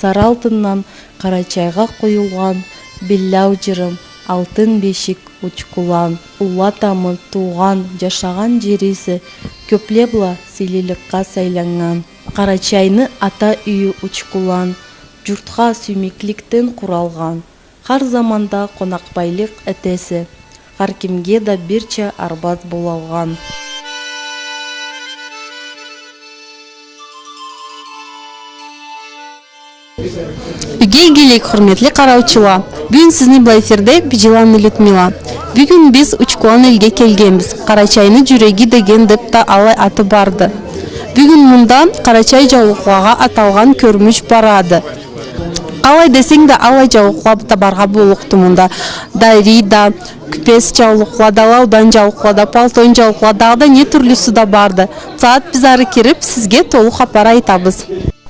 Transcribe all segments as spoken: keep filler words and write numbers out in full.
Сары алтындан Къарачайгъа къуюлгъан биллау джырым, алтын бешик, Учкулан, уллу атамы туугъан, джашагъан джери эсе кёпле бла сыйлылыкъгъа сайланнган. Къарачайны ата юйю Учкулан, джуртха сюймекликден къуралгъан. Хар заманда къонакъбайлыкъ этесе, хар кимге да бирча арбаз болалгъан. Юйге игилик, хурметли къараучула! Бюгюн сизни бла эфирде Биджиланы Людмила. Бюгюн биз Учкулан элге келгенбиз. Къарачайны джюреги деген деб да алай аты барды. Бюгюн мында къарачай джаулукълагъа аталгъан кёрмюч барады. Къалай десенг да, аллай джаулукъла да баргъа боллукъду мында. Дари да, кюпес джаулукъла да, лаудан джаулукъла да, палтон джаулукъла, дагъыда не тюрлюсю да барды. Сагъат биз ары кириб, сизге толу хапар айтабыз.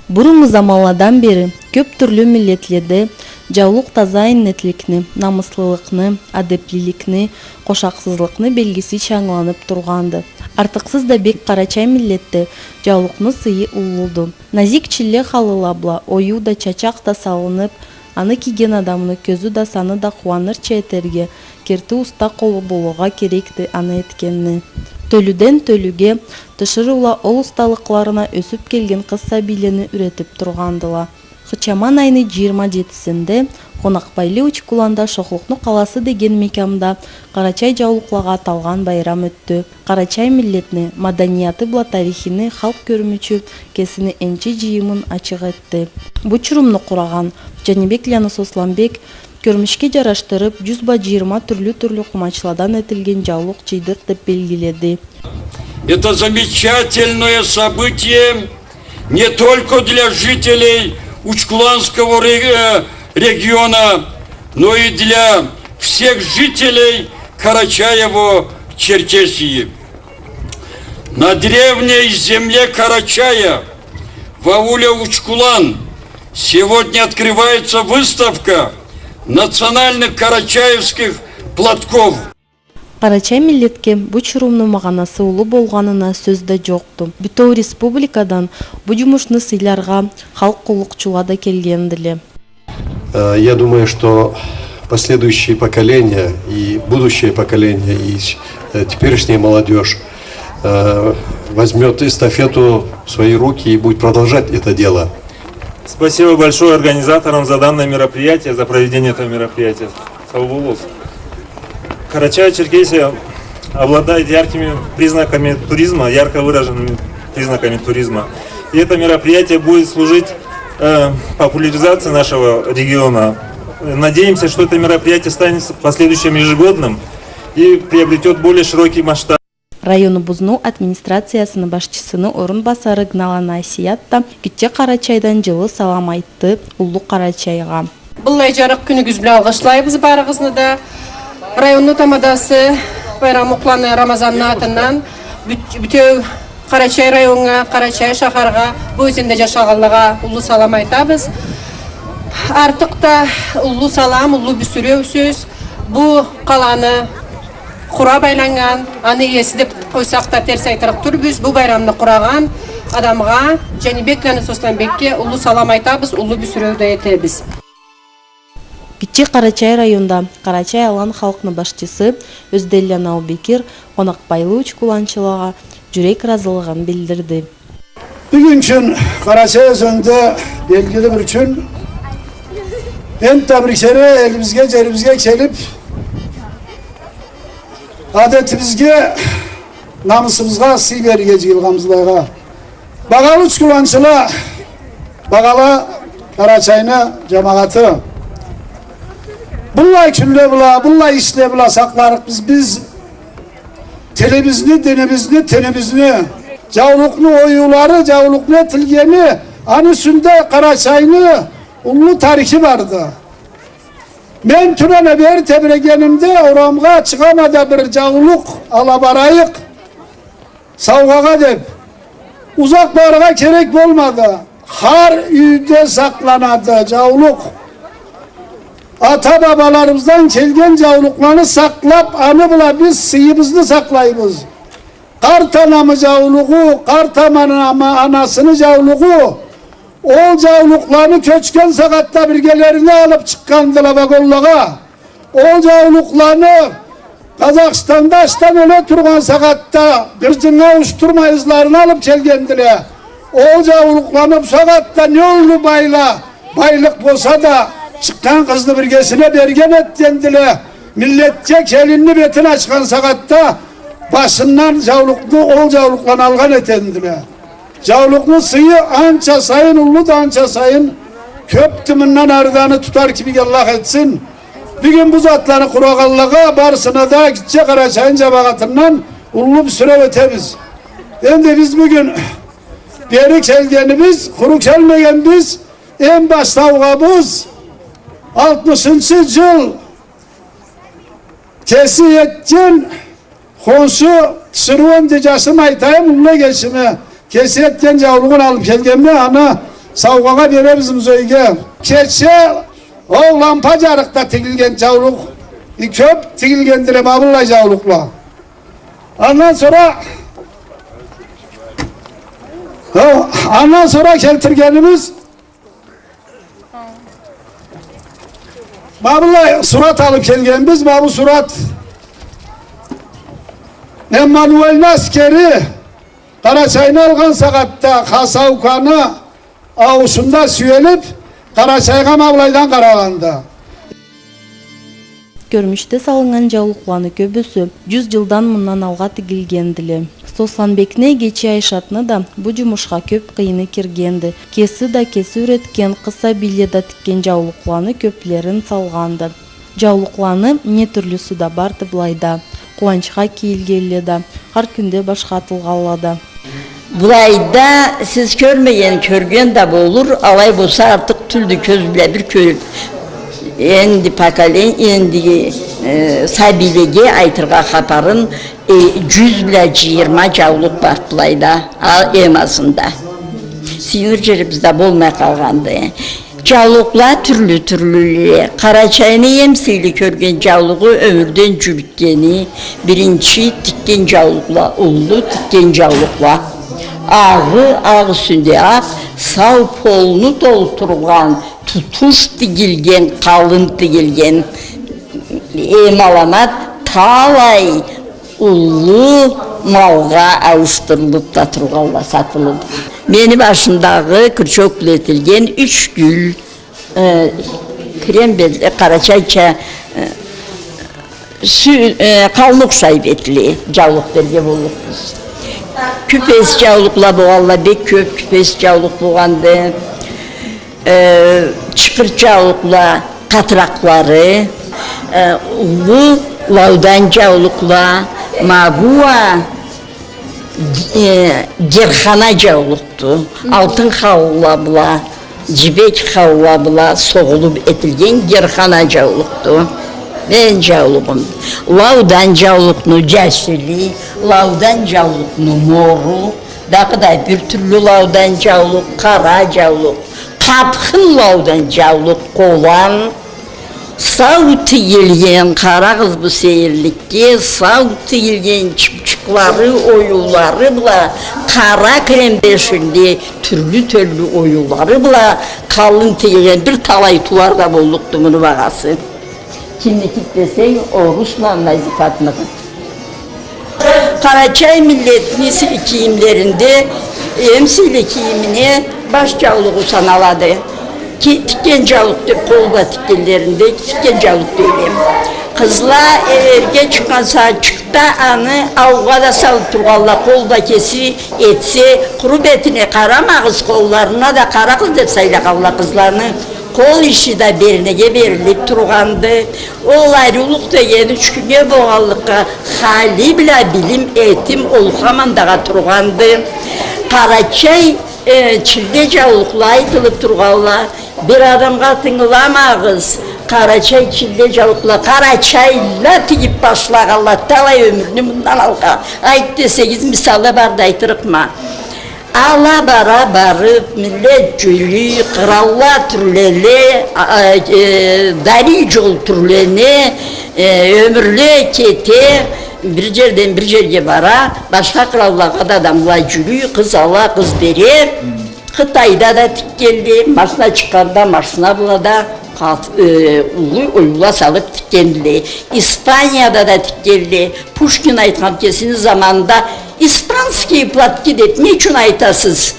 Буруннгу заманладан бери кёб тюрлю миллетледе джаулукъ таза иннетликни, намыслылыкъны, адеблиликни, къошакъсызлыкъны белгиси чы ангыланыб тургъанды. Артыкъсыз да бек къарачай миллетде джаулукъну сыйы уллуду. Назик чилле халыла бла оюу да, чачакъ да салыныб, аны кийген адамны кёзю да, саны да къууанырча этерге, керти уста къолу болургъа керекди аны этгенни. Тёлюден тёлюге тиширыула ол усталыкъларына ёсюб келген къыз сабийлени юретиб тургъандыла. Хычаман айны джыйырма джетисинде къонакъбайлы Учкуланда Шохлукъну къаласы деген мекямда къарачай джаулукълагъа аталгъан байрам ётдю. Къарачай миллетни маданияты бла тарихини халкъ кёрмючю кесини энчи джыйымын ачыкъ этди. Бу чурумну къурагъан Джанибекланы Сосланбек кёрмючге джарашдырыб, джюз ба джыйырма тюрлю-тюрлю къумачладан этилген джаулукъ джыйдыкъ деб белгиледи. Это замечательное событие не только для жителей Учкуланского ре-, э, региона, но и для всех жителей Карачаево-Черкесии. На древней земле Карачая в ауле Учкулан сегодня открывается выставка национальных карачаевских платков. Къарачай миллетге бу чурумну магъанасы уллу болгъанына сёз да джокъду. Бютеу республикадан бу джумушну сыйларгъа халкъ къуллукъчула да келгендиле. Э, я думаю, что последующие поколения и будущее поколение, и с-, э, теперешняя молодёжь, э, возьмёт эстафету в свои руки и будет продолжать это дело. Спасибо большое организаторам за данное мероприятие, за проведение этого мероприятия. Сау болугъуз. Карачаево-Черкесия обладает яркими признаками туризма, ярко выраженными признаками туризма. И это мероприятие будет служить, э, популяризации нашего региона. Надеемся, что это мероприятие станет в последующем ежегодным и приобретёт более широкий масштаб. Районубузну администрациясыны башчысыны орунбасары Гналаны Асият да Гитче Къарачайдан джылы салам айтды Уллу Къарачайгъа. Быллай джарыкъ кюнюгюз бла алгъышлайбыз барыгъызны да. Районну тамадасы Байрамукъланы Рамазанны атындан бют-, бютеу Къарачай районнга, Къарачай шахаргъа, бу ёзенде джашагъанлагъа уллу салам айтабыз. Артыкъ да уллу салам, уллу бюсюреу сёз. Бу къаланы къураб айланнган, аны иеси деб къойсакъ да терс айтырыкъ тюлбюз. Бу байрамны къурагъан адамгъа, Джанибекланы Сосланбекге уллу салам айтабыз, уллу бюсюреу да этебиз. Гитче Къарачай районда Къарачай-Алан халкъны башчысы Ёзденланы Аубекир къонакъбайлы учкуланчылагъа джюрек ыразылыгъын билдирди. Бюгюн ючюн Къарачай ёзенде белгили бир кюн. Энтда бир кере элибизге, джерибизге келиб, адетибизге, намысыбызгъа сый берирге джыйылгъанбыз былайгъа. Багъалы учкуланчыла, багъалы Къарачайны джамагъаты. Быллай кюнле бла, быллай ишле бла сакъларыкъбыз биз тилибизни, динибизни, тинибизни. Джаулукъну оюулары, джаулукъну этилгени, аны юсюнде Къарачайны уллу тарихи барды. Мен тюнене бери тебирегенимде, орамгъа чыгъама да бир джаулукъ ала барайыкъ саугъагъа деб. Узакъ барыргъа керек болмады. Хар юйде сакъланады джаулукъ. Ата-бабаларыбыздан келген джаулукъланы сакълаб, аны бла биз сыйыбызны сакълайбыз. Къарт анамы джаулугъу, къарт анамы, анасыны джаулугъу, Ол джаулукъланы кёчген сагъатда биргелерине алып чыкъгъандыла вагонлагъа. Ол джаулукъланы Къазахстанда ачдан ёле тургъан сагъатда, гырджыннга ауушдурмай, ызларына алып келгендиле. Ол джаулукъланы бусагъатда не уллу байла, байлыкъ болса да, чыкъгъан къызны биргесине берген этгендиле. Миллетге келинни бетин ачхан сагъатда башындан джаулукъну, ол джаулукъланы алгъан этгендиле. Джаулукъну сыйы анча сайын уллуду, анча сайын кёпдю, мындан ары да аны тутар кибик Аллах этсин. Бюгюн бу затланы къурагъанлагъа барысына да Гитче Къарачайны джамагъатындан уллу бир сюреу этебиз. Энди биз бюгюн бери келгенибиз, къуру келмегенбиз, эм баш саугъабыз алтмышынчы джыл кеси этген Хоншу тиширыуум, джашым, айтайым, уллу эгечими кеси этген джаулугъун алып келгенме, аны саугъагъа беребиз музейге. Кече ол лампа джарыкъда тигилген джаулукъ, и, кёп тигилгендиле ма быллай джаулукъла. Андан сора, о, андан сора келтиргенибиз Ма былай сурат алып келгенбиз, ма бу сурат. Эммануэльни аскери Къарачайны алгъан сагъатда Хасауканы ауушунда сюелип, Къарачайгъа ма былайдан къарагъанда. Кёрмючде салыннган джаулукъланы кёбюсю джюз джылдан мындан алгъа тигилгендиле. Сосланбекни эгечи Айшатны да бу джумушха кёп къыйыны киргенди. Кеси да кеси юретген, къыз сабийле да тикген джаулукъланы кёплерин салгъанды. Джаулукъланы не тюрлюсю да барды былайда. Къууанчха кийилгенле да, хар кюнде башха атылгъанла да. Былайда сиз кёрмеген, кёрген да болур, алай болса артыкъ тюлдю, кёз бла бир кёрюп. Энди поколен-, энди, э, сабийлеге айтыргъа хапарын, э, джюз бла джыйырма джаулукъ бар былайда, а, эм азында. Сыйыныр джерибиз да болмай къалгъанды. Джаулукъла тюрлю-тюрлюле. Къарачайны эм сыйлы кёрген джаулугъу, ёмюрден джюрютгени, биринчи тикген джаулукъла, уллу тикген джаулукъла. Агъы, акъ юсюнде акъ, сау полну толтургъан, тутуш тигилген, къалын тигилген. Эм аламат, талай уллу малгъа ауушдурулуп да тургъанла, сатылып. Мени башымдагъы кырчок бла этилген юч гюл, э, крембел, э, къарачайча, э, сю-, э, къалмыкъ ушай бетли джаулукъ дерге боллукъбуз. Кюпес джаулукъла болгъанла, бек кёп кюпес джаулукъ болгъанды. Э, чыкъыр джаулукъла, къатыракълары, э, уллу лаудан джаулукъла, ма бу уа, э, герхана джаулукъду. Алтын халыла бла, джибек халыла бла согъулуп этилген герхана джаулукъду. Мен джаулугъум. Лаудан джаулукъну джашили, лаудан джаулукъну мору, дагъыда бир тюрлю лаудан джаулукъ, къара джаулукъ, къапхын лаудан джаулукъ, къолан, сау тигилген, къарагъыз бу сейирликге, сау тигилген чыпчыкълары, оюулары бла, къара крембешинде тюрлю-тюрлю оюулары бла, къалын тигилген бир талай тууар да боллукъду муну багъасы. Кимники десенг, Орусла Назифатныкъы. Къарачай миллетни сыйлы кийимлеринде эм сыйлы кийимине баш джаулугъу саналады. Ки-, тикген джаулукъ деб, къол бла тикгенлеринде тикген джаулукъ дейле. Къызла эрге чыкъгъан сагъатчыкъда аны аугъа да салыб тургъанла, къол бла кеси этсе, къуру бетине къарамагъыз, къолларына да къарагъыз деб сайлагъанла къызланы. Къол иши да бернеге берилиб тургъанды. Ол ариулукъ деген юч кюннге болгъанлыкъгъа, хали бла билим, этим ол хаман дагъа тургъанды. Къарачай, э, чилле джаулукъла айтылыб тургъанла. Бир адамгъа тынгыламагъыз. Къарачай чилле джаулукъла, къарачайла тигиб башлагъанла талай ёмюрню мындан алгъа. Айт десегиз, мисалы барды, айтырыкъма. Ала бара барыб, миллет джюлюй, къыралла тюрлене, а, а, э, дарий джол тюрлене, э, ёмюрле кете, бир джерден бир джерге бара, башха къыраллагъа да адамла джюлюй, къыз ала, къыз бере. Къытайда да тикгенле, машина чыкъгъанда машина бла да къат-, э, уллу оюла салыб тикгенле. Испанияда да тикгенле. Пушкин айтхан кесини заманында «испанские платки» деб не ючюн айтасыз?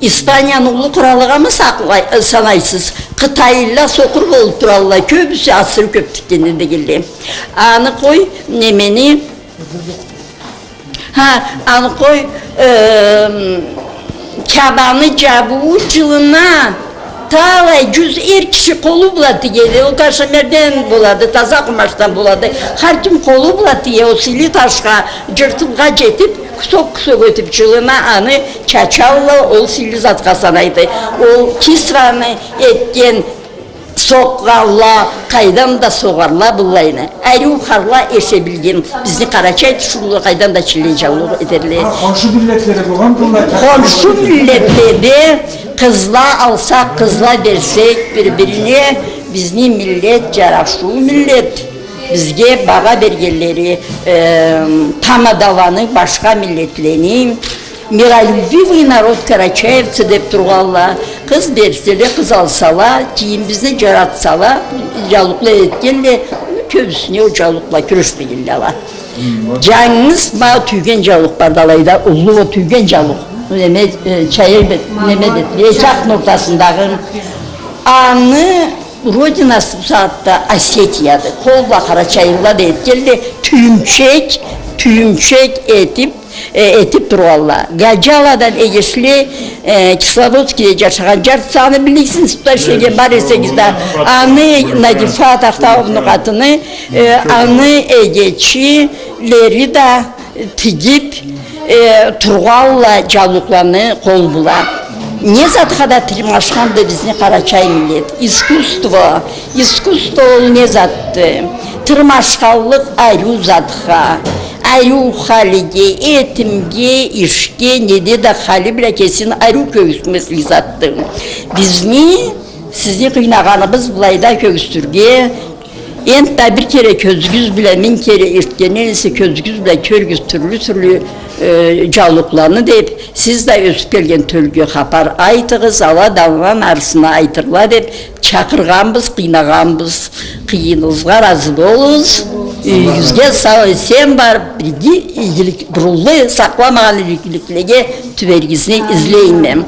Испанияны уллу къураллыгъамы сакълай-, э, санайсыз? Къытайлыла сокъур болуб туралла, кёбюсю асыры кёб тикгенле дегенле. Аны къой, немени, Ха, аны къой, эм, Каабаны джабыуу джылына талай джюз эр киши къолу бла тигеди. Ол ташламерден болады, таза къумачдан болады. Хар ким къолу бла тиге, ол сыйлы ташха, джыртылгъа джетиб, кусок-кусок этиб, джылына аны чачалла, ол сыйлы затха санайды. Ол Кисраны этген сокъгъанла, къайдан да согъарла быллайны. Ариу харла эше билген, бизни къарачай тиширыулу къайдан да чилле джаулукъ эдерле. Ха, хоншу миллетледе болгъан быллай? Хоншу миллетледе къызла алсакъ, къызла берсек бир-бирине, бизни миллет джарашыу миллет. Бизге багъа бергенлери, э, тамадаланы, башха миллетлени, миролюбивый народ карачаевцы деб тургъанла, къыз берселе, къыз алсала, кийимибизни джаратсала, джаулукъла этгенле, кёбюсюне ол джаулукъла кюрешмегенле ала. Джангыз ма тюйген джаулукъ барды алайда, уллу ол тюйген джаулукъ. Неме, э, чайыр бе-, неме деб, э, чакъны ортасындагъы. Аны родинасы бусагъатда Осетияды. Къол бла къарачайлыла да этгенле, тюйюмчек, тюйюмчек этиб, э, этиб тургъанла. Гаджаладан эгечле, э, Кисловодскийде джашагъан, джартысын аны билирсиз, туташ эген бар эсегиз да, аны Надифа Тахтауовну къатыны, э, аны эгечлери да тигиб, э, тургъанла джаулукъланы къол бла. Не затха да тырмашханды бизни къарачай миллет. Искусство, искусство ол не затды? Тырмашханлыкъ ариу затха, ариу халиге, этимге, ишге, неде да хали бла кесин ариу кёргюзтмезлик затды. Бизни сизни къыйнагъаныбыз былайда кёргюзтюрге, энтда бир кере кёзюгюз бла, минг кере эртгенден эсе кёзюгюз бла кёрюгюз тюрлю-тюрлю, э, джаулукъланы деб, сиз да ёсюб келген тёлюге хапар айтыгъыз, ала да андан арысына айтырла деб чакъыргъанбыз, къыйнагъанбыз. Къыйыныгъызгъа разы болугъуз, юйюгюзге сау-эсен барыб, бирге игилик, бир уллу сакъламагъан игиликлеге тюберигизни излейме.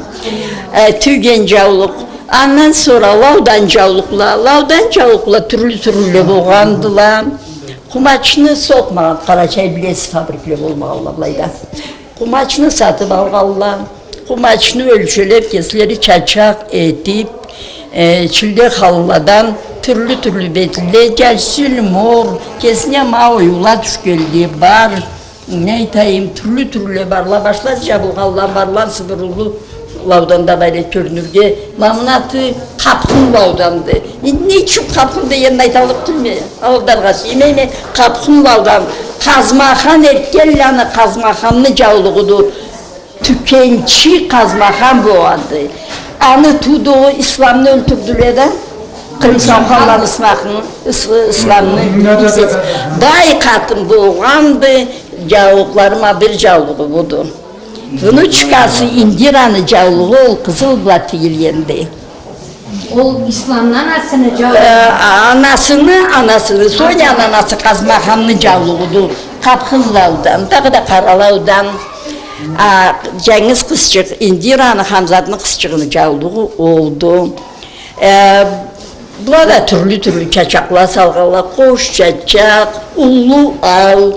Э, тюйген джаулукъ, андан сора лаудан джаулукъла, лаудан джаулукъла тюрлю-тюрлюле болгъандыла. Къумачны сокъмагъан, къарачай билесиз, фабрикле болмагъанла былайда. Къумачны сатыб алгъанла, къумачны ёлчелеб, кеслери чачакъ этиб, э, чилле халладан тюрлю-тюрлю бетле, джашил, мор, кесине ма оюла тюшгенле бар. Не айтайым, тюрлю-тюрлюле барла, башлары джабылгъанла барла, сыбырыулу лаудан да былай кёрюнюрге. Ма муну аты къапхын лауданды. Э, не ючюн къапхын дегенин айталлыкъ тюлме, алданыргъа сюймейме. Къапхын лаудан, Къазмахан, эртгенланы Къазмаханны джаулугъуду. Тюкенчи Къазмахан болгъанды. Аны туудугъу Исламны ёлтюрдюле да. Къырымсауханланы Исмахны, Ис-, Исламны. Бай къатын болгъанды, джаулукълары ма бир джаулугъу буду. Внучкасы Индираны джаулугъу ол къызыл бла тигилгенди. Ол Исламны анасыны джаулугъу. Э, анасыны, анасыны, Соняны анасы Къазмаханны джаулугъуду. Къапхын лаудан, дагъыда къара лаудан. А, джангыз къызчыкъ, Индираны, Хамзатны къызчыгъыны джаулугъу олду. Э, была да тюрлю-тюрлю чачакъла салгъанла, къош чачакъ, уллу ау,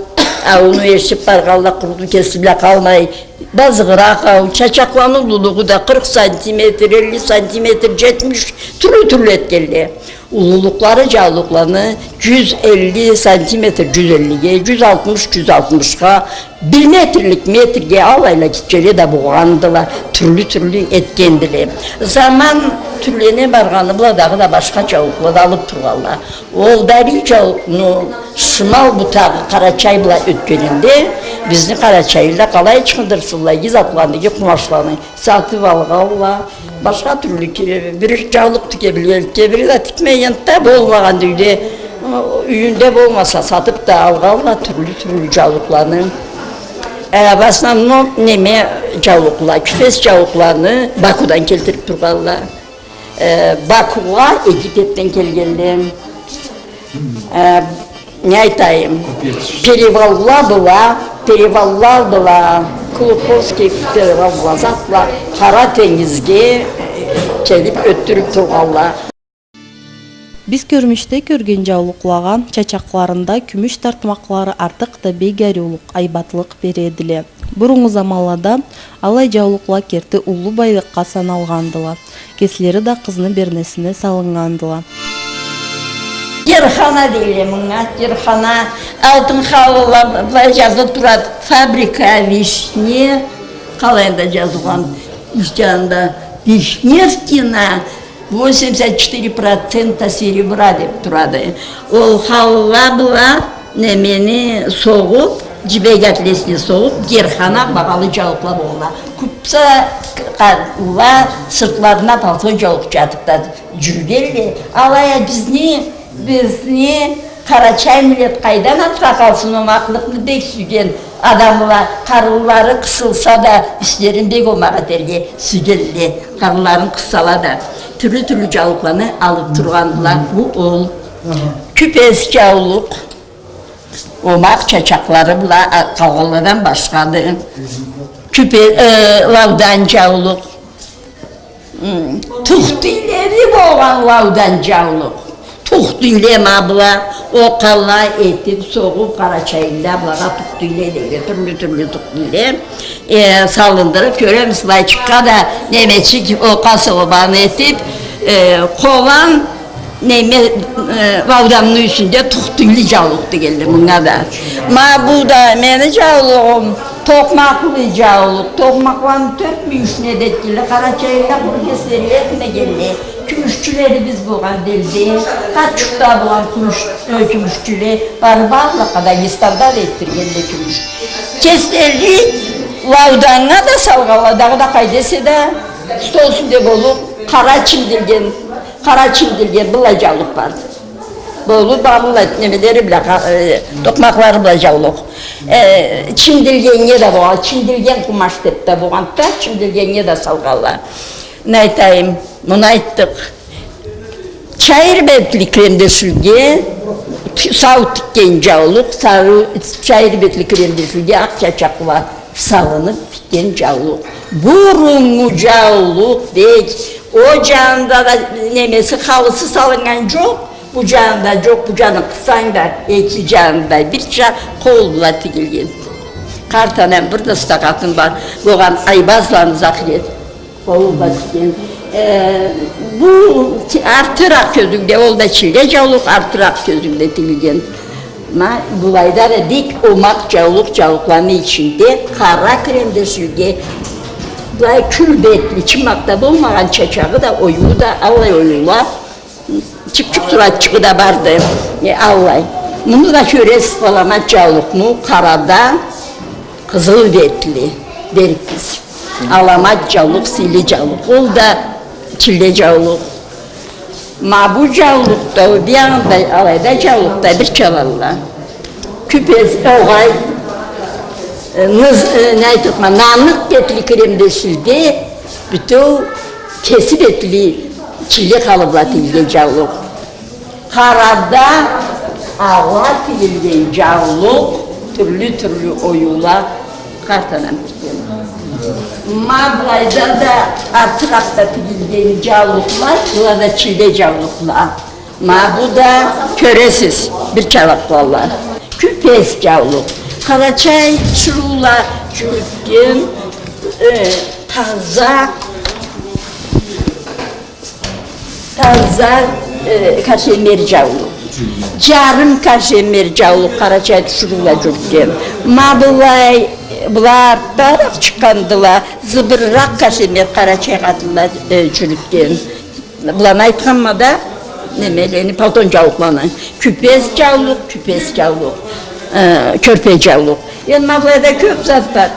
ауну эришиб баргъанла, къуру кеси бла къалмай, базыгъыракъ ау, чачакъланы уллулугъу да къыркъ сантиметр, элли сантиметр, джетмиш, тюрлю-тюрлю этгенле. Уллулукълары джаулукъланы джюз элли сантиметр, джюз эллиге, джюз алтмыш, джюз алтмышха, бир метрлик, метрге алайла гитчеле да болгъандыла, тюрлю-тюрлю этгендиле. Заман тюрлене баргъаны бла дагъыда башха джаулукъла да алыб тургъанла. Ол дарий джаулукъну шимал бутагъы Къарачай бла ётгенинде, бизни къарачайлыла къалай чыгъындырсынла иги затланы, иги къумачланы сатыб алгъанла. Башха тюрлю ки-, бир джаулукъ тике билгенликге, бири да тикмегенди да, болмагъан юйде, юйюнде болмаса, сатыб да алгъанла тюрлю-тюрлю джаулукъланы. Э, в основном неме джаулукъла, кюпес джаулукъланы Бакудан келтирип тургъанла. Э, Бакугъа Египетден келгенле. Э, не айтайым? Перевалла бла, перевалла бла, Клубковский перевал бла, затла, Къара тенгизге, э, келип ётдюрюп тургъанла. Биз кёрмюшде кёрген джаулукълагъа чачакъларында кюмюш тартмакълары артыкъ да бек ариулукъ, айбатлыкъ бередиле. Буруннгу заманлада аллай джаулукъла керти уллу байлыкъгъа саналгъандыла. Кеслери да къызны бернесине салыннгандыла. Герхана дейле мынга, герхана, алтын халыла, былай джазылып турады, фабрика вишне, къалайында джазылгъан, юч джанында Вишневкина, восемьдесят четыре процента серебра деп турады. Ол халыла бла немени согъуп, джибек атлесине согъуп, герхана багъалы джаулукъла болгъанла. Купца къа-, ула сыртларына палто джаулукъ джатып да джюрюгенле. Алай а бизни, бизни къарачай миллет къайдан артха къалсын, омакълыкъны бек сюйген адамла, къарынлары къысылса да, юслерин бек омакъ этерге сюйгенле, къарынларын къыссала да, тюрлю-тюрлю джаулукъланы алып тургъандыла. Бу ол. Кюпес джаулукъ, омакъ чачакълары бла, а, къалгъанладан башхады. Кюпе-, э, лаудан джаулукъ. М, тухтуйлери болгъан лаудан джаулукъ. Тухтуйле ма была, окъала этип, согъуп, къарачайлыла былагъа тухтуйле дейди, тюрлю-тюрлю тухтуйле. Э, салындырып, кёремиз, былайчыкъгъа да немечик, окъа солбаны этип, э, къолан неме, э, лауданны юсюнде тухтуйлу джаулукъ дегенле мынга да. Ма бу да мени джаулугъум, токъмакълы джаулукъ. Токъмакъланы тёрт мюйюшюне да этгенле, къарачайлыла къуру кеслери этмегенле. Кюмюшчюлерибиз болгъан Делде, Къатчукъда болгъан кюмюш-, э, кюмюшчюле, бары барлыкъгъа да, Дагъыстанда да этдиргенле кюмюш. Кеслери лауданнга да салгъанла, дагъыда къайда эсе да, стол юсюнде болур, къара чимдилген, къара чимдилген быллай джаулукъ барды. Болур, бары быллай немелери бла, къа-, э, токъмакълары бла джаулукъ. Э, чимдилгеннге да болгъан, чимдилген къумач деп да болгъанды да, чимдилгеннге да салгъанла. Не айтайым, муну айтдыкъ. Чайыр бетли кремдешюлге сау тикген джаулукъ, сары, чайыр бетли кремдешюлге акъ чачакъла салынып тикген джаулукъ. Буруннгу джаулукъ бек, о джанында да немеси, халысы салыннган джокъ, бу джанында джокъ, бу джанын къыссанг да, эки джанында бирча къол бла тигилген. Къарт анам бир да уста къатын бар, болгъан Айбазланы Захирет. Ол да тикген. Э, бу ти-, артыракъ кёзюуде, ол да чилле джаулукъ, артыракъ кёзюуде тигилген. Ма, былайда да бек омакъ джаулукъ, джаулукъланы ичинде къара кремдешюлге, былай кюл бетли, чымакъда болмагъан чачагъы да, оюу да, аллай оюула. Чыпчыкъ суратчыгъы да барды. Э, аллай. Муну да кёресиз, аламат джаулукъну, къарада къызыл бетли дерикбиз. Аламат джаулукъ, сыйлы джаулукъ. Ол да чилле джаулукъ. Ма бу джаулукъ да, ол биягъында, алайда джаулукъ да бирча алалла. Кюпес, огъай, э, ныз-, э, не айтырыкъма, наныкъ бетли кремдешюлде, бютеу кеси бетли чилле халы бла тигилген джаулукъ. Къарада ала тигилген джаулукъ, тюрлю-тюрлю оюула, къарт анам тикген. Ма былайда да артыракъда тигилген джаулукъла, была да чилле джаулукъла. Ма бу да, кёресиз, бирча алалла. Кюпес джаулукъ. Къарачай тиширыула джюрютген, э, таза, таза, э, кашемер джаулукъ. Джарым кашемер джаулукъ къарачай тиширыула джюрютген. Ма былай, была артдагъы чыкъгъандыла, зыбырыракъ кашемер къарачай къатынла, э, джюрютген. Быланы айтханма да, немелени, палтон джаулукъланы. Кюпес джаулукъ, кюпес джаулукъ, э, кёрпе джаулукъ. Энди ма былайда кёп зат бар.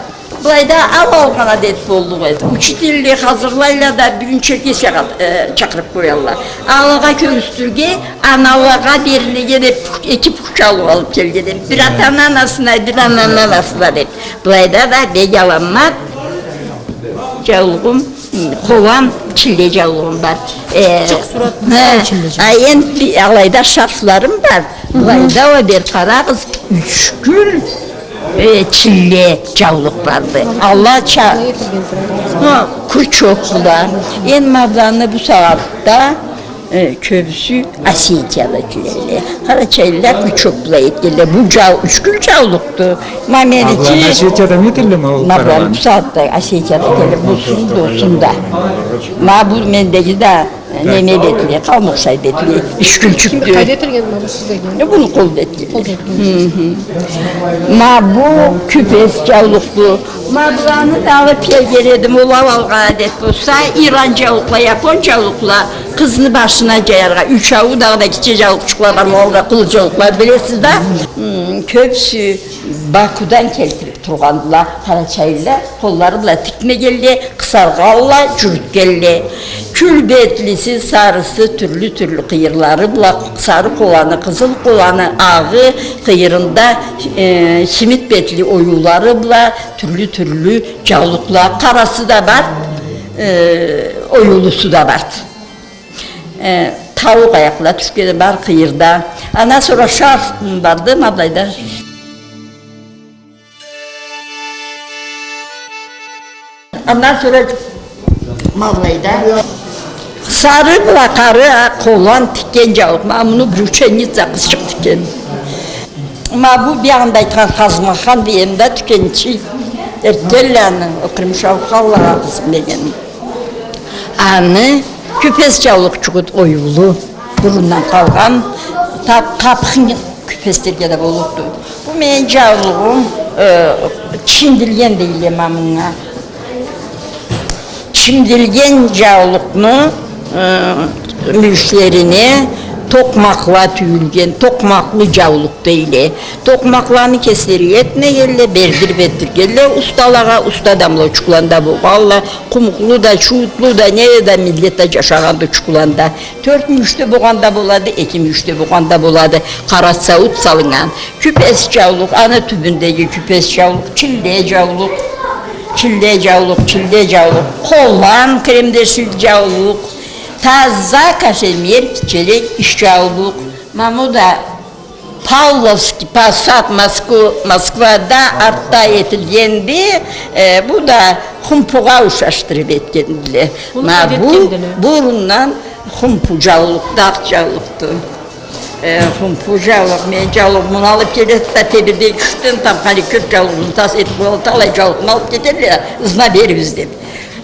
Былайда ал алгъан адет боллукъ эди. Учительле хазырлайла да, бюгюн Черкесияда, э, чакъырып къоялла. Алагъа кёргюзтюрге, аналагъа берилеген эди эки пух джаулукъ алып келген эди. Бир атаны анасына, бир ананы анасына деп. Былайда да бек аламат джаулугъум, м, къолан чилле джаулугъум бар. Э, чокъ сурат, хы, чилле джаулугъум. А энди алайда шарфларым бар. Былайда уа бир къарагъыз, ючгюл, э, чилле джаулукъ барды. Аллача, хы, крючок бла. Энди ма быланы бу сагъатда э, кёбюсю Осетияда тилейле. Къарачайлыла крючок бла этгенле. Бу джау-, ючгюл джаулукъду. Ма меники... Осетияда ма этелле, ма ол... Ма бу къарагъан. Бусагъатда Осетияда этелле, бусун, бусун да. Ма бу мендеги да, э, неме бетли, къалмыкъшай бетли, ючгюлчюкдю. Къайда этилген ма бу сиздеги? Э, муну къол бла этгенле. Къол бла этгенле. Хы-хы. Ма бу кюпес джаулукъду. Ма быланы да алып келген эдим, ол алгъан адет болса, иран джаулукъла, япон джаулукъла. Къызны башына джаяргъа, ючеу дагъыда гитче джаулукъчукъла бар, ма ол да къуллу джаулукъла, билесиз да. Хм, кёбюсю Бакудан келтирип тургъандыла, къарачайлыла къоллары бла тикмегенле, къысаргъанла, джюрютгенле. Кюл бетлиси, сарысы, тюрлю-тюрлю къыйырлары бла, сары къоланы, къызыл къоланы, агъы, къыйырында, э, химит бетли оюулары бла, тюрлю-тюрлю джаулукъла, къарасы да бар, э, оюулусу да бар. Э, тауукъ аякъла тюшгени бар къыйырда. Андан сора шарф барды, ма былайда. Андан сора ма былайда. Сары бла къары, а, къолан тикген джаулукъ. Ма муну бир ученица къызчыкъ тикген. Ма бу биягъында айтхан Къазмахан дегенде тюкенчи эртгенле аны, ол Кърымшаухаллагъа къызым деген. Аны кюпес джаулукъчугъу эди, оюулу, бурундан къалгъан, тап-, тапхын кюпеслеге да боллукъду. Бу мени джаулугъум, э, чимдилген дейле ма мынга. Чимдилген джаулукъну, э, мюйюшлерине токъмакъла тюйюлген, токъмакълы джаулукъ дейле. Токъмакъланы кеслери этмегенле, бердирип этдиргенле усталагъа, уста адамла учукъланда болгъанла, къумукълу да, чуутлу да, не да миллет да джашагъанды учукъланда. Тёрт мюйюш да болгъан да болады, эки мюйюш да болгъан да болады. Къара сауут салыннган. Кюпес джаулукъ, аны тюбюндеги кюпес джаулукъ, чилле джаулукъ, чилле джаулукъ, чилле джаулукъ, къолан кремдешил джаулукъ, таза кашемир, гитчерек иш джаулукъ. Ма муну да Павловский посад Москва-, Москвада артда этилгенди, э, бу да хумпугъа ушашдырып этгендиле. Ма бу бурундан хумпу джаулукъ, дагъыт джаулукъду. Э, хумпу джаулукъ, мен джаулугъуму алып келеди да, тебирдей кюшден, там, хали кёп джаулугъуну тас этип къоялла, талай джаулугъуну алып кетелле, ызына беригиз деп.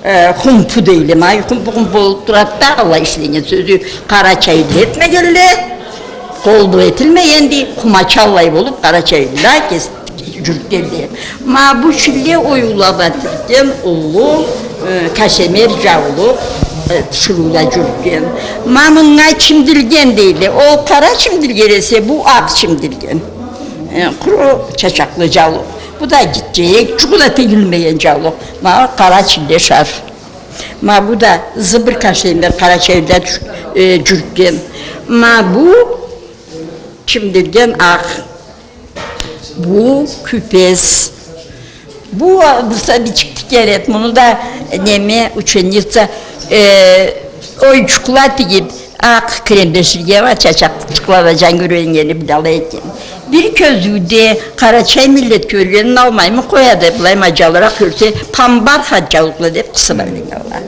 Э, хумпу дейле, ма, хумпу-хумпу болуп турады да, алай ишленнген, сёзю къарачайлыла этмегенле, къол бла этилмегенди, къумачаллай болуп, къарачайлыла кес-, джюрютгенди. Ма бу чилле оюула бла тикген уллу, э, кашемир джаулукъ, э, тиширыула джюрютген. Ма мынга чимдилген дейле. Ол къара чимдилген эсе, бу акъ чимдилген. Э, къуру чачакълы джаулукъ. Бу да гитчерек, джукъ да тигилмеген джаулукъ. Ма къара чилле шарф. Ма бу да зымбыр кашемир, къарачайлыла тюш-, э, джюрютген. Ма бу чимдилген акъ. Бу кюпес. Бу, а, бир сабийчик тиген эди. Муну да неме, ученица, э, оюнчукъла тигип, акъ кремдешилге ма чачакъчыкъла да джангюрюнгени бла алай этген. Бир кёзюуде къарачай миллет кёргенин алмаймы къояды, былай ма джалыракъ кёрсе, памбар хат джаулукъла деп къысып алгъанла.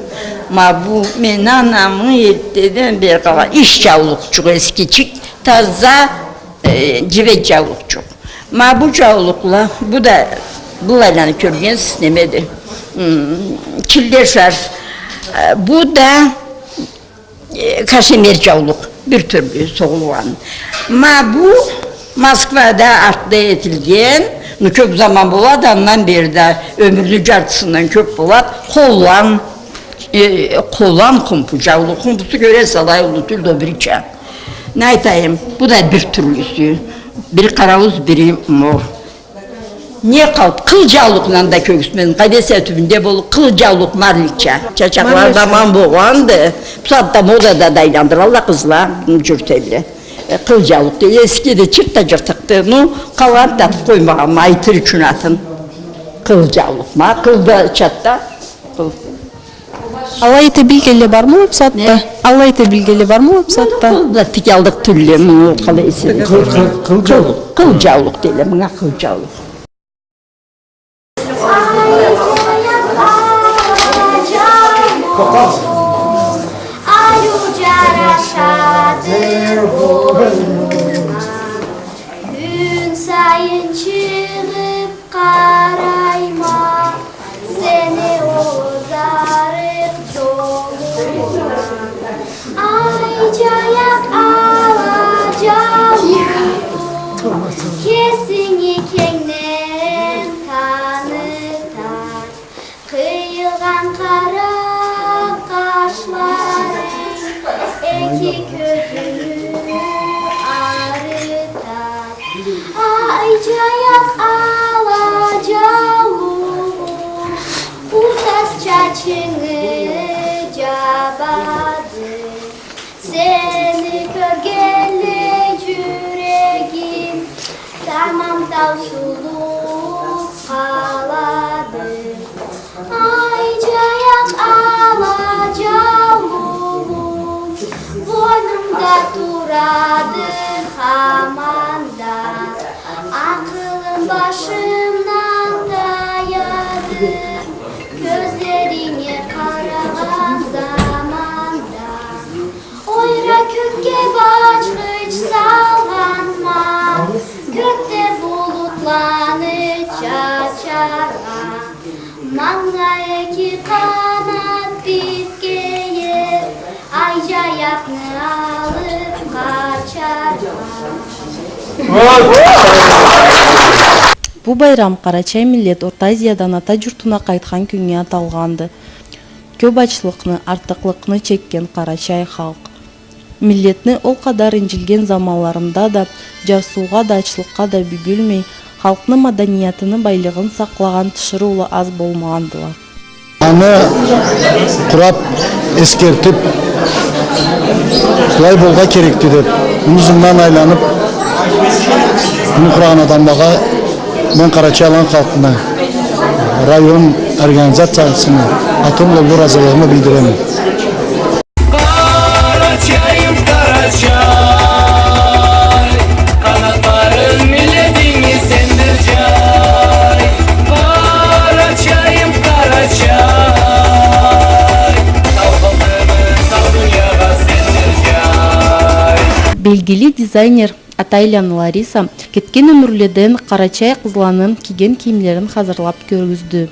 Ма бу мени анамы эртдеден бери къалгъан иш джаулукъчугъу, эскичик, таза, э, джибек джаулукъчукъ. Ма бу джаулукъла, бу да былайланы кёргенсиз, немеди. М, чилле шарф. Э, бу да, э, кашемир джаулукъ, бир тюрлю согъулгъан. Ма бу Москвада артда этилген, ну, кёп заман болады, андан бери да, ёмюрню джартысындан кёп болады, къолан, э, къолан хумпу, джаулукъ хумпусу кёресиз, алай уллу тюлдю, бирча. Не айтайым, бу да бир тюрлюсю. Бири къарауз, бири мор. Не къалды, къыл джаулукъну да кёргюзтмедим. Къайда эсе тюбюнде болур, къыл джаулукъ, марликча. Чачакълары да ман болгъанды. Бусагъатда модада да айландыралла къызла, джюрютелле. Э, къыл джаулукъ дейле, эскиди, чырт да джыртыкъды. Ну, къалгъанын да атып къоймагъанма, айтыр ючюн атын. Къыл джаулукъ, ма, къыл да чатда, къыл. Алай эте билгенле бармы бусагъатда? Не? Алай эте билгенле бармы бусагъатда? Къыл да тик аллыкъ тюлле, муну къалай эсе. Къыл, къыл, къыл джаулукъ. Къыл джаулукъ дейле, мынга къыл джаулукъ. Ариу джарашады бойнума. Кюн сайын чыгъып къарайма сени ол зарыкъ джолунга. Ай, джаякъ ала джаулугъум, кесинги кенгден таныта. Къыйылгъан къара къашларынг эки кёзюмю арыта. Ай, джаякъ ала джаулугъум, бу тас чачынгы джабады. Сени кёргенлей джюрегим тамам таусулуп къалады. Ай, джаякъ ала джаулугъум, бойнумда турады хаманда. Акъылым башымдан таяды, кёзлеринге къарагъан заманда. Ойра кёкге бачхыч салгъанма, кёкде булутланы чачаргъа. Манга эки къанат бирге иер, ай, джаякъны алып къачаргъа. Бу байрам къарачай миллет Орта Азиядан ата джуртуна къайтхан кюннге аталгъанды. Кёп ачлыкъны, артыкълыкъны чекген къарачай халкъ. Миллетни ол къадар инджилген заманларында да, джарсыугъа да, ачлыкъгъа да бюгюлмей, халкъны маданиятыны байлыгъын сакълагъан тиширыула аз болмагъандыла. Аны къурап, эсгертип, былай болургъа керекди деп, муну ызындан айланып, муну къурагъан адамлагъа, мен Къарачай-Алан халкъына, район организациясына атым уллу ыразылыгъымы билдиреме. Къарачайым, Къарачай, къанатларынг миллетинге сендир джай. Къарачайым, Къарачай, халкъымы сау дуниягъа сендир джай. Белгили дизайнер Атайланы Лариса кетген ёмюрледен къарачай къызланы кийген кийимлерин хазырлап кёргюздю.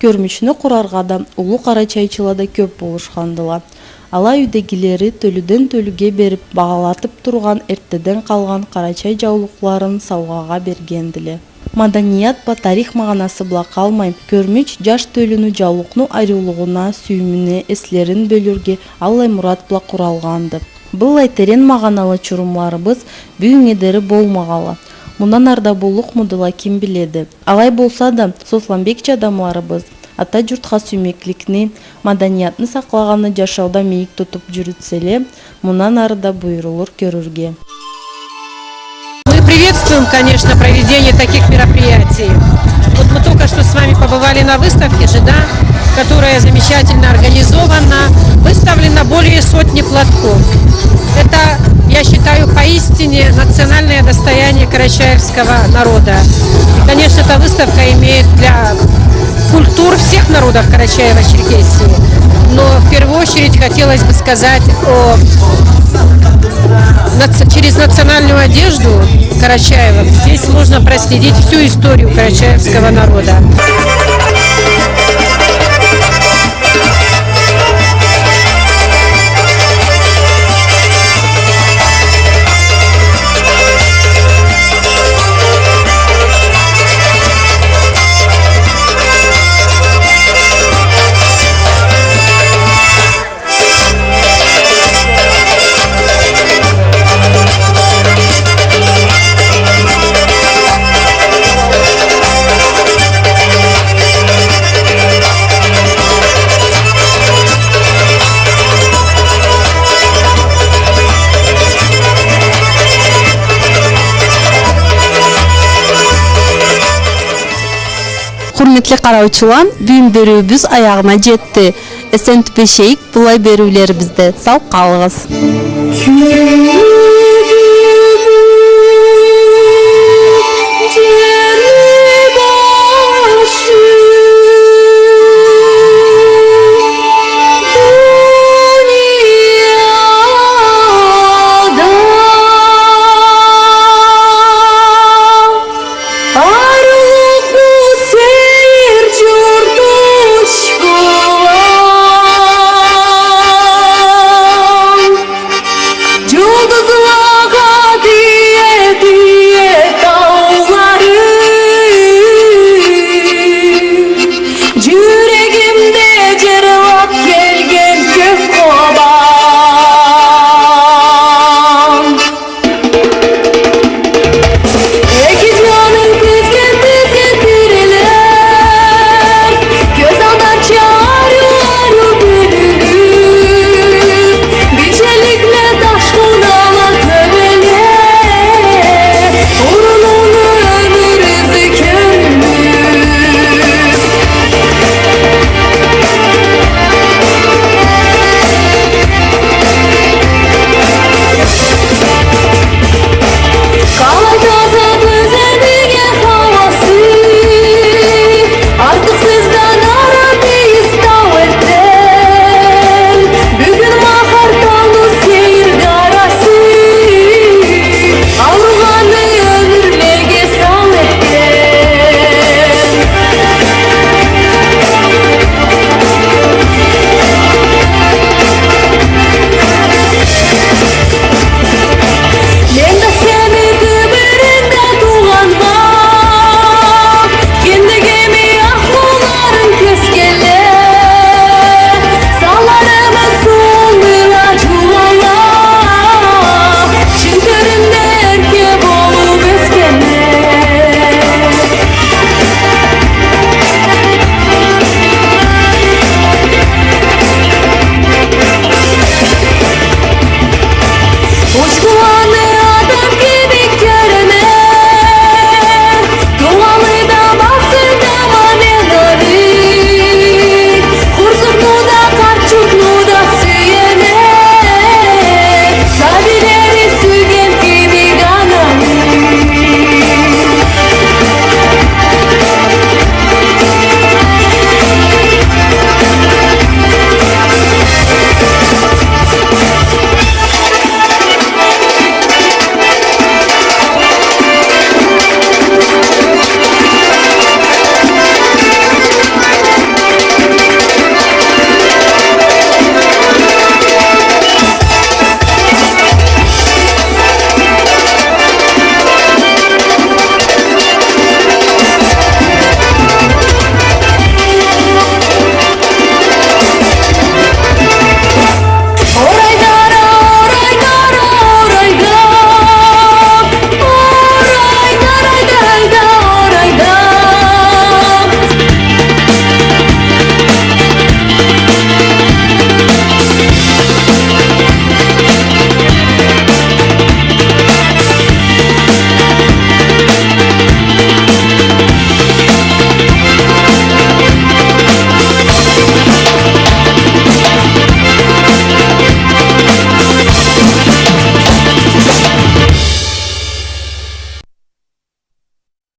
Кёрмючню къураргъа да уллу къарачайчыла да кёп болушхандыла. Ала юйдегилери тёлюден тёлюге берип, багъалатып тургъан эртдеден къалгъан къарачай джаулукъларын саугъагъа бергендиле. Маданият бла, тарих магъанасы бла къалмай, кёрмюч джаш тёлюню джаулукъну ариулугъуна, сюйюмюне, эслерин бёлюрге аллай мурат бла къуралгъанды. Быллай терен магъаналы чурумларыбыз бюгюннге дери болмагъанла. Мындан ары да боллукъмудула, ким биледи. Алай болса да, Сосланбекча адамларыбыз ата джуртха сюймекликни, маданиятны сакълагъанны джашауда мийик тутуп джюрютселе, мындан ары да буюрулур кёрюрге. Мы приветствуем, конечно, проведение таких мероприятий. Вот мы только что с вами побывали на выставке же, да? которая замечательно организована, выставлено более сотни платков. Это, я считаю, поистине национальное достояние карачаевского народа. Конечно, эта выставка имеет для культур всех народов Карачаево-Черкесии, но в первую очередь хотелось бы сказать о нац-, через национальную одежду карачаевок здесь можно проследить всю историю карачаевского народа. Хурметли къараучула, бюгюн бериуюбюз аягъына джетди. Эсен тюбешейик былай бериулерибизде. Сау къалыгъыз.